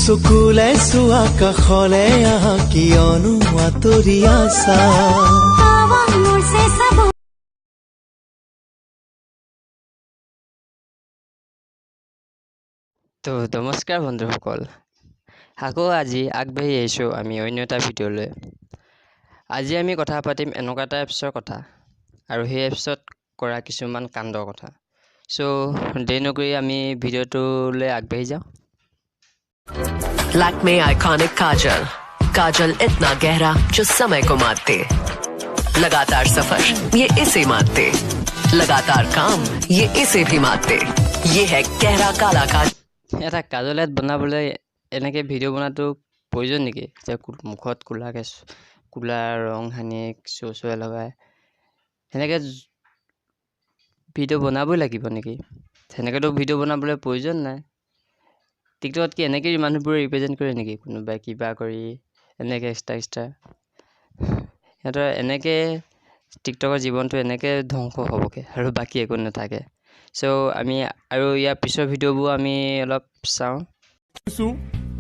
চকুলে চোৱা, কাষলে আহা, কিয়নো আঁতৰি আছা? মোৰ চেঁচা। তো নমস্কাৰ বন্ধুসকল, আকৌ আজি আগবাঢ়ি আহিছোঁ আমি অন্য এটা ভিডিঅ'লৈ। আজি আমি কথা পাতিম এনেকুৱা এটা এপছৰ কথা আৰু সেই এপছত কৰা কিছুমান কাণ্ডৰ কথা। চ' দেৰি নকৰি আমি ভিডিঅ'টোলৈ আগবাঢ়ি যাওঁ। Lakme iconic काजल, काजल इतना गहरा जो समय को मात दे। लगातार सफर, ये इसे मात दे। लगातार काम, ये इसे भी मात दे। ये है गहरा काला काजल। এটা কাজল এড বনাবলৈ এনেকৈ ভিডিঅ' বনোৱাটো প্ৰয়োজন নেকি যে মুখত ক'লাকৈ ক'লা ৰং সানি, চৌচৌৱে লগাই সেনেকৈ ভিডিঅ' বনাবই লাগিব নেকি? সেনেকৈতো ভিডিঅ' বনাবলৈ প্ৰয়োজন নাই। টিকটকত কি এনেকৈয়ে মানুহবোৰে ৰিপ্ৰেজেণ্ট কৰে নেকি? কোনোবাই কিবা কৰি এনেকৈ এক্সট্ৰা এক্সট্ৰা সিহঁতৰ এনেকৈ টিকটকৰ জীৱনটো এনেকৈ ধ্বংস হ'বগৈ আৰু বাকী একো নাথাকে। চ' আমি আৰু ইয়াৰ পিছৰ ভিডিঅ'বোৰ আমি অলপ চাওঁ।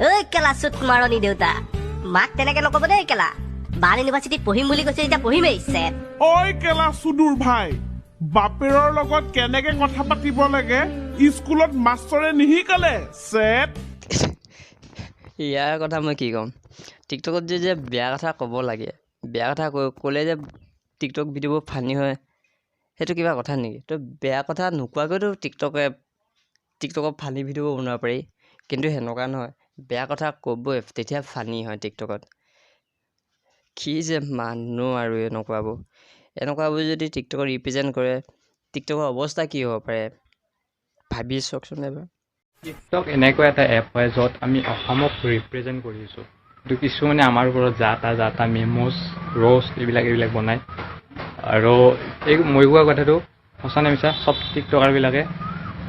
ঐ কেলা চুত মাৰণি দেউতা, মাক তেনেকে নক'ব দেই কেলা। বান ইউনিভাৰ্চিটিত পঢ়িম বুলি কৈছে যেতিয়া পঢ়িমেই চেট। ঐ কেলা চুদুৰ ভাই, বাপেৰৰ লগত কেনেকে কথা পাতিব লাগে স্কুলত মাষ্টৰে নিশিকালে চেট? ইয়াৰ কথা মই কি ক'ম? টিকটকত যে যে বেয়া কথা ক'ব লাগে, বেয়া কথা ক'লে যে টিকটক ভিডিঅ'বোৰ ফানি হয়, সেইটো কিবা কথা নেকি? তো বেয়া কথা নোকোৱাকৈতো টিকটকত ফানি ভিডিঅ'বোৰ বনাব পাৰি, কিন্তু সেনেকুৱা নহয়। বেয়া কথা ক'বই, তেতিয়া ফানি হয় টিকটকত। কি যে মানুহ আৰু এনেকুৱাবোৰ যদি টিকটকত ৰিপ্ৰেজেণ্ট কৰে, টিকটকৰ অৱস্থা কি হ'ব পাৰে ভাবি চাওকচোন এবাৰ। টিকটক এনেকুৱা এটা এপ হয় য'ত আমি অসমক ৰিপ্ৰেজেণ্ট কৰিছোঁ, কিন্তু কিছুমানে আমাৰ ওপৰত যা তা যা তা মেম'জ, ৰ'ষ্ট এইবিলাক বনায়। আৰু এই মই কোৱা কথাটো সঁচা নে মিছা চব টিকটকাৰবিলাকে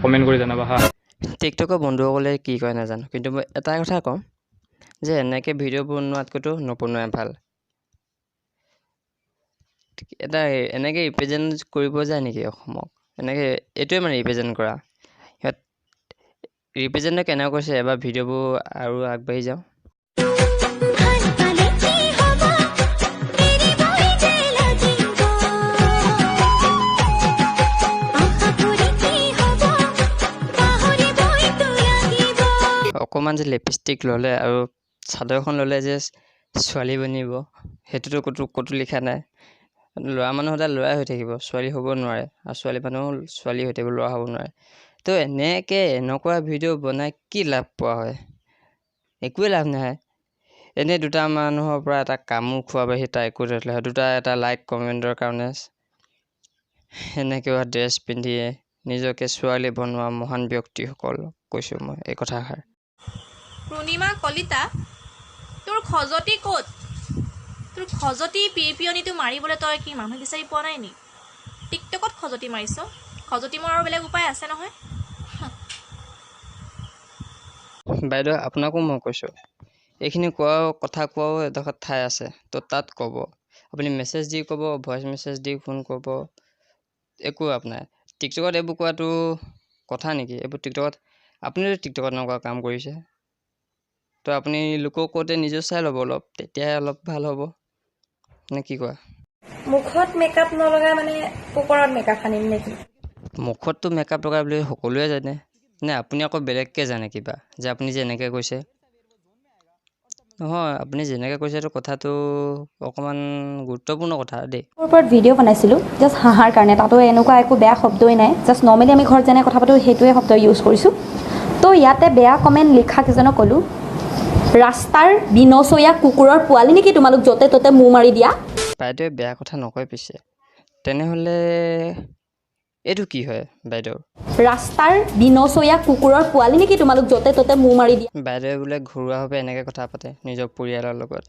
কমেণ্ট কৰি জনাবা হা। টিকটকৰ বন্ধুসকলে কি কয় নাজানো, কিন্তু মই এটা কথা ক'ম যে এনেকৈ ভিডিঅ' বনোৱাতকৈতো নবনোৱাই ভাল। এটা এনেকৈ ৰিপ্ৰেজেণ্ট কৰিব যায় নেকি অসমক? এনেকৈ এইটোৱে মানে ৰিপ্ৰেজেণ্ট কৰা। সিহঁত ৰিপ্ৰেজেণ্ট কেনেকৈ কৰিছে এবাৰ ভিডিঅ'বোৰ আৰু আগবাঢ়ি যাওঁ। ভাল পালে কি হ'ব, এৰিবই যে লাগিব। আশা কৰি কি হ'ব, পাহৰিবইতো লাগিব। অকণমান যে লিপষ্টিক ল'লে আৰু চাদৰ এখন ল'লে যে ছোৱালী বনিব, সেইটোতো ক'তো ক'তো লিখা নাই। ল'ৰা মানুহ সদায় ল'ৰাই হৈ থাকিব, ছোৱালী হ'ব নোৱাৰে, আৰু ছোৱালী মানুহো ছোৱালী হৈ থাকিব, ল'ৰা হ'ব নোৱাৰে। তো এনেকৈ এনেকুৱা ভিডিঅ' বনাই কি লাভ পোৱা হয়? একোৱে লাভ নহয়। এনেই দুটা মানুহৰ পৰা এটা কামোৰ খোৱা বাহিৰে তাৰ একো নথলে হয়। দুটা এটা লাইক কমেণ্টৰ কাৰণে এনেকুৱা ড্ৰেছ পিন্ধিয়ে নিজকে ছোৱালী বনোৱা মহান ব্যক্তিসকল কৈছোঁ মই এই কথাষাৰ। পূৰ্ণিমা কলিতা, তোৰ খজতি ক'ত? তোৰ খজতি পিৰপিৰণিটো মাৰিবলৈ তই কি মানুহ বিচাৰি পোৱা নাই নি? টিকটকত খজতি মাৰিছ? খজতি মৰাৰ বেলেগ উপায় আছে নহয়। বাইদেউ, আপোনাকো মই কৈছোঁ, এইখিনি কোৱাও কথা কোৱাও এডোখৰ ঠাই আছে, তো তাত ক'ব। আপুনি মেছেজ দি ক'ব, ভইচ মেছেজ দি ফোন কৰিব, একো আপোনাৰ টিকটকত এইবোৰ কোৱাটো কথা নেকি? এইবোৰ টিকটকত আপুনিতো টিকটকত এনেকুৱা কাম কৰিছে, তো আপুনি লোকক কওঁতে নিজেও চাই ল'ব অলপ, তেতিয়াহে অলপ ভাল হ'ব নে কি কোৱা? মুখত মেকআপ নলগাই মানে পোকৰত মেকআপ সানিম নেকি? মুখততো মেকআপ লগাই বুলি সকলোৱে জানে নে আপুনি আকৌ বেলেগকৈ জানে কিবা যে আপুনি যে এনেকৈ কৈছে? নহয়, আপুনি যেনেকৈ কৈছে এইটো কথাটো অকণমান গুৰুত্বপূৰ্ণ কথা দেই। ওপৰত ভিডিঅ' বনাইছিলোঁ জাষ্ট হাঁহাৰ কাৰণে, তাতো এনেকুৱা একো বেয়া শব্দই নাই। জাষ্ট নৰ্মেলি আমি ঘৰত যেনে কথা পাতোঁ সেইটোৱে শব্দ ইউজ কৰিছোঁ। তো ইয়াতে বেয়া কমেণ্ট লিখা কেইজনক ক'লোঁ, ৰাস্তাৰ বিনচৰীয়া কুকুৰৰ পোৱালি নেকি তোমালোক, য'তে ত'তে মূৰ মাৰি দিয়া? বাইদেৱে বেয়া কথা নকয় পিছে, তেনেহ'লে এইটো কি হয় বাইদেউ? ৰাস্তাৰ বিনচৰীয়া কুকুৰৰ পোৱালি নেকি তোমালোক, য'তে ত'তে মূৰ মাৰি দিয়া? বাইদেৱে বোলে ঘৰুৱাভাৱে এনেকৈ কথা পাতে নিজৰ পৰিয়ালৰ লগত,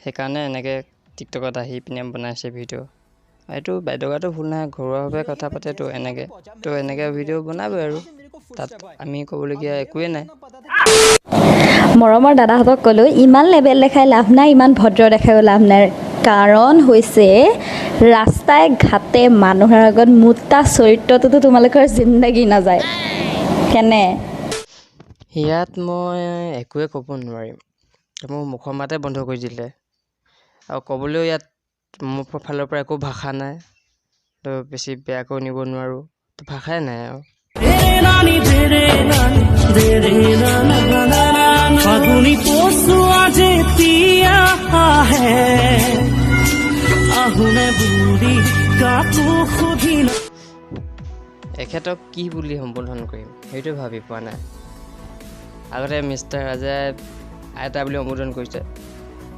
সেইকাৰণে এনেকৈ টিকটকত আহি পিনে বনাইছে ভিডিঅ'। এইটো বাইদেউ গাতো ভুল নাই, ঘৰুৱাভাৱে কথা পাতেতো এনেকৈ, তো এনেকৈ ভিডিঅ' বনাবই আৰু তাত আমি ক'বলগীয়া একোৱেই নাই। মৰমৰ দাদাহঁতক ক'লোঁ, ইমান লেবেল দেখাই লাভ নাই, ইমান ভদ্ৰ দেখাইও লাভ নাই। কাৰণ হৈছে ৰাস্তাই ঘাটে মানুহৰ আগত মোটা চৰিত্ৰটোতো তোমালোকৰ জিন্দাগী নাযায়। কেনে? ইয়াত মই একোৱে ক'ব নোৱাৰিম, মোৰ মুখৰ মাতে বন্ধ কৰি দিলে আৰু ক'বলৈও ইয়াত মোৰ ফালৰ পৰা একো ভাষা নাই, তো বেছি বেয়াকৈ নিব নোৱাৰোঁ, তো ভাষাই নাই আৰু। এখেতক কি বুলি সম্বোধন কৰিম সেইটো ভাবি পোৱা নাই। আগতে মিষ্টাৰ ৰাজাই আইতা বুলি সম্বোধন কৰিছে,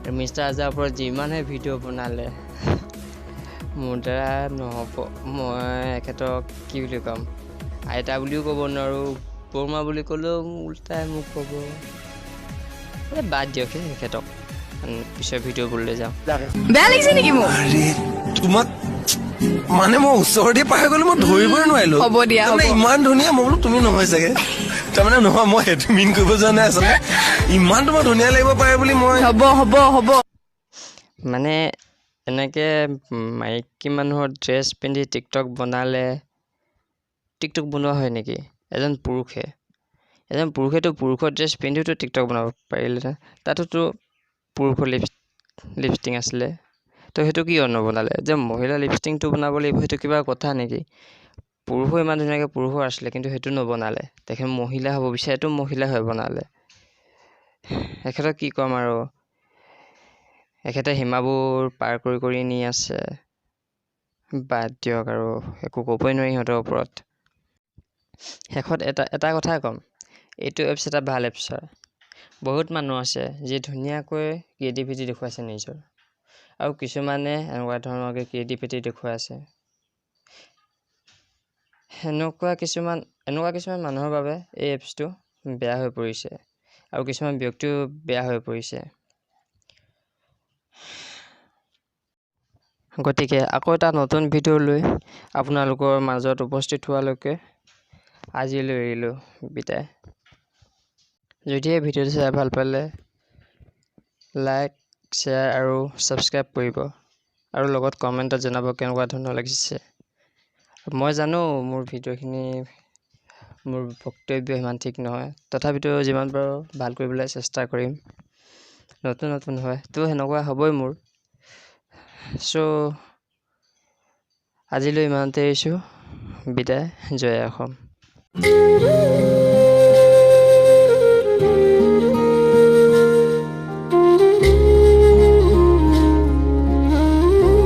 আৰু মিষ্টাৰ ৰাজাৰ ওপৰত যিমানহে ভিডিঅ' বনালে মোৰ দ্বাৰা নহ'ব। মই এখেতক কি বুলি ক'ম, আইতা বুলিও ক'ব নোৱাৰোঁ, বৰমা বুলি ক'লেও উল্টাই মোক ক'ব। এই বাদ দিয়ক সেই এখেতক, পিছৰ ভিডিঅ'বোৰলৈ যাওঁ। বেয়া লাগিছে নেকি মোক? তোমাক মানে মই ওচৰতে পাই গ'লো, মই ধৰিবই নোৱাৰিলো। হ'ব দিয়া, হ'ব। ইমান ধুনীয়া, মই বোলো তুমি নহয় চাগে, তাৰমানে নহয়, মই সেইটো মিন কৰিব যোৱা নাই আচলতে। ইমান তোমাৰ ধুনীয়া লাগিব পাৰে বুলি মই হ'ব হ'ব হ'ব। মানে এনেকৈ মাইকী মানুহৰ ড্ৰেছ পিন্ধি টিকটক বনালে টিকটক বনোৱা হয় নেকি? এজন পুৰুষেতো পুৰুষৰ ড্ৰেছ পিন্ধিওতো টিকটক বনাব পাৰিলেহেঁতেন, তাতোতো পুৰুষৰ লিপষ্টিক আছিলে, তো সেইটো কিয় নবনালে? যে মহিলা লিপষ্টিকটো বনাব লাগিব সেইটো কিবা কথা নেকি? পুৰুষো ইমান ধুনীয়াকৈ পুৰুষৰ আছিলে, কিন্তু সেইটো নবনালে। তেখেত মহিলা হ'ব বিচাৰেতো মহিলা হৈ বনালে। এখেতক কি ক'ম আৰু, এখেতে সীমাবোৰ পাৰ কৰি কৰি নি আছে। বাদ দিয়ক আৰু, একো ক'বই নোৱাৰি সিহঁতৰ ওপৰত। শেষত এটা কথাই ক'ম, এইটো এপছ এটা ভাল এপছ হয়। বহুত মানুহ আছে যি ধুনীয়াকৈ ক্ৰিয়েটিভিটি দেখুৱাইছে নিজৰ, আৰু কিছুমানে এনেকুৱা ধৰণৰকৈ ক্ৰিয়েটিভিটি দেখুৱাই আছে। এনেকুৱা কিছুমান মানুহৰ বাবে এই এপছটো বেয়া হৈ পৰিছে, আৰু কিছুমান ব্যক্তিও বেয়া হৈ পৰিছে। গতিকে আকৌ এটা নতুন ভিডিঅ' লৈ আপোনালোকৰ মাজত উপস্থিত হোৱালৈকে আজিলৈ এৰিলোঁ বিদায়। যদিহে ভিডিঅ'টো চাই ভাল পালে লাইক, শ্বেয়াৰ আৰু ছাবস্ক্ৰাইব কৰিব, আৰু লগত কমেণ্টত জনাব কেনেকুৱা ধৰণৰ লাগিছে। মই জানো মোৰ ভিডিঅ'খিনি, মোৰ বক্তব্য সিমান ঠিক নহয়, তথাপিতো যিমান পাৰোঁ ভাল কৰিবলৈ চেষ্টা কৰিম। নতুন নতুন হয় তো সেনেকুৱা হ'বই মোৰ। চ' আজিলৈ ইমানতে এৰিছোঁ, বিদায়, জয় অসম।